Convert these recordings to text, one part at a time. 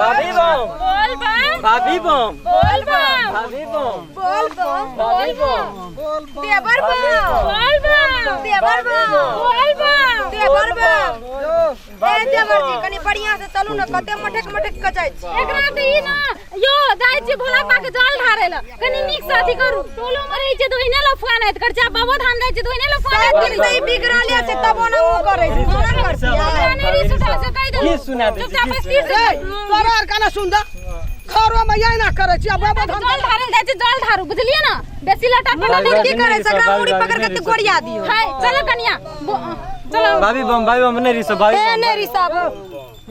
भाभी बम। बोल बम। भाभी बम। बोल बम। भाभी बम। बोल बम। भाभी बम। देवर बम। बोल बम। देवर बम। बोल बम। देवर बम। ए देवर जी, कनी बढ़िया से चलू ने, कते मटक मटक के जाइ छी। एकरा तऽ ई ना यो जाइ छी भोला बाबा के जल ढारे ला, कनी नीक से अथी करू। टोलो में रहै छै तऽ ओहिने लफुआ नाइत करै छै, आ बाबो धाम जाइ छै तऽ ओहिने लफुआ नाइत दिन करै से छै। ई बिगड़ल छै, तबो ना ओ करै छै, कोना करतियै? ओकरा नहि रिस उठल से कहि देलहुँ। गीत सुना दै छी, चुपचाप गीत स्थिर सुना। से। ए, तोरा आर केना सुन दे, घरो में यही ना करै छी, आ बाबा धाम जल ढारे जाइ छै, जल ढारू, बुझलियै ने? बेसी लटा पटा भाभी, की करै छै? एकरा मुड़ी पकड़ के तू गोरिया दियो। हाय, चलो कनिया, चलो। भाभी बम, भाभी बम, नहीं रिसो भाभी ए बम। नहि रिसाबू।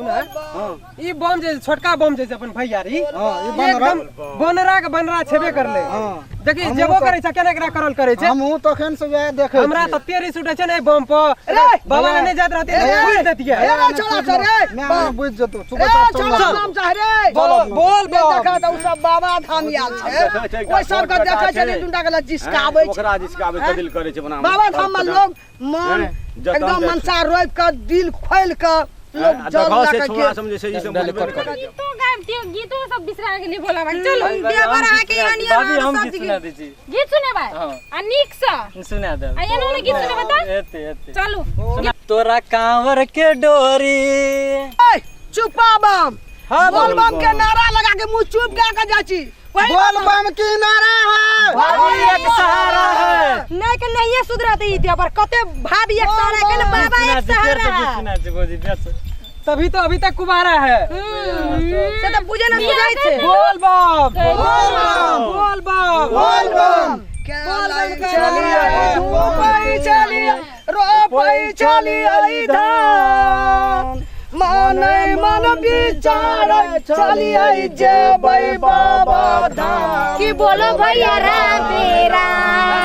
ई बम जे छोटका बम जे छै अपन भैयारी, हाँ, ई बनरा। एकदम बनरा के बनरा छेबे करले। हाँ। देखी, हमहूँ जेबो तऽ- करै छै, केना एकरा करल करै छै। हमहूँ तखन से वएह देखै हमरा छियै। तते रिस उठै छै ने एहि बम पर। रे, बाबा लग नहि जाइत रहतियै तऽ छोड़ि देतियै। ए रे छोड़ा सर, रे मैं आने बुझि जेतौ, चुप रे चाप चल छोड़ा ना। नाम चाह रे। बोल बोल नहीं बम। देखा तऽ उ सब बाबा धाम आयल देखै छै, छै, ओहि सबके छोट देखै छै, बेटा छै। दुनटा के जिसकाबै छै। ओकरा जिसकाबै के दिल करै छै बना। बाबा धाम में लोग मन हैं? जतन एकदम जाइ छै। मनसा रोपि कऽ, दिल खोलि कऽ लोग जल देखो लऽ से कऽ छोड़ा गेल। समझे छै ई सब बुझबे नहि करै छै। गीतो गाबितियै, गीतो सब बिसरा गेलियै भोला बाबा। चलू। देवर अहाँके एहन एहन भाभी, हम सब गीत सुना दै छी। गीत सुनेबै? हाँ। आ नीक से सुना देब। आ एनो ने गीत सुनेबै तऽ? एते एते चलू। तोरा कांवर के डोरी। ए, चुपा बम। हाँ, बोल बम के नारा लगा के मुंह चुप कए के जाइ छी। वही बोल बम की नारा है। भाभी एक सहारा है। नहि के नहिये सुधरत ई देवर, कते भाभी एक सहारा के ने, बाबा सुना एक छी, फेर सहारा से गीत है। सुना छी भौजी, बेस। तभी तो अभी तक कुमारा है। से तऽ बुझे ने सुझै छै। बोल बम, बोल बम, बोल बम, बोल बम। खेलै छलियै, धूपै छलियै, रोपै छलियै धान, मने मन विचार छलियै जेबै बाबा धाम। की बोलो भैया राधे राम।